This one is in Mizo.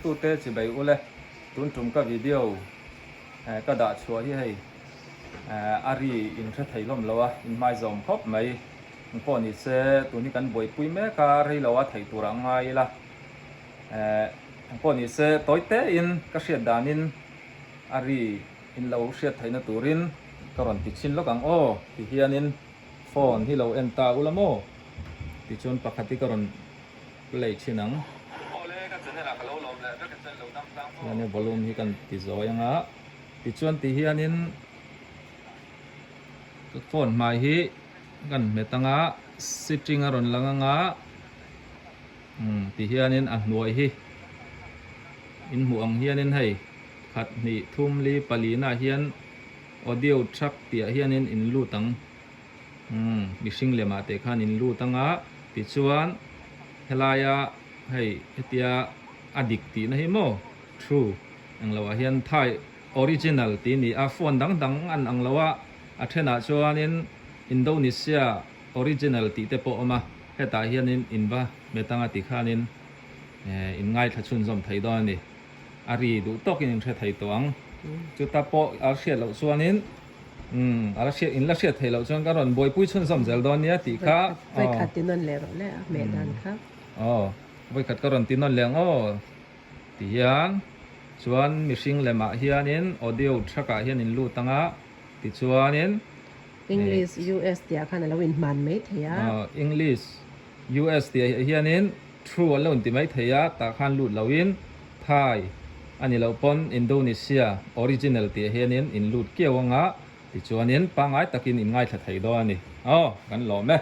Tute chibai ule, tun tum ka video ka dah chhuah hi hei a ri in hre thei hlawm lo a, in hmai zawm khawp mai. Eng pawh ni se tun hi kan buaipui mek a, rei lo a theih tur ah ngai ila. Eng pawh ni se tawi te in ka hriat dan in a ri in lo hriat theihna turin ka rawn ti chhin lawk ang aw ti hian in phone hi lo en ta ula maw tichuan pakhat hi ka rawn Play thin ang. Hian in volume hi kan ti zawi anga tichuan ti hianin ka phone hmai hi kan hmet anga sitting a rawn lang anga umm ti hianin a hnuai hi in hmuh ang hianin hei khat hnih thum li palina ah hian audio track tih ah hianin in lut ang. Umm mihring lemah teh khan in lut anga tichuan helaia hei hetia a dik tihna hi maw true englo ah hian thai original tih a ni a phone dang dang an ang lo a a thenah chuanin Indonesia original tih te pawh a awm a hetah hianin in va hmet anga tikhanin in ngaithla chhunzawm thei dawn a ni. A ri duh tawkin in hre thei tawh ang. Chuta pawh a hriat loh chuanin umm a la hriat in la hriat theih loh chuan ka rawn buaipui chhunzawm zel dawn nia tih kha aw. Vawikhat ti nawn leh rawh le a hmeh dan kha. Aw vawikhat ka rawn ti nawn leh ang aw ti hian chuan mihring lemah hianin audio track ah hian in lut anga tichuanin. English US tih ah khan a lo inhman mai thei a. Aw English US tih ah hianin True an lo inti mai thei a, tah khan lut loin Thai a ni loh pawn Indonesia original tih ah hianin in lut kiau anga tichuanin pangngai takin in ngaithla thei dawn a ni. Aw, kan lawm e.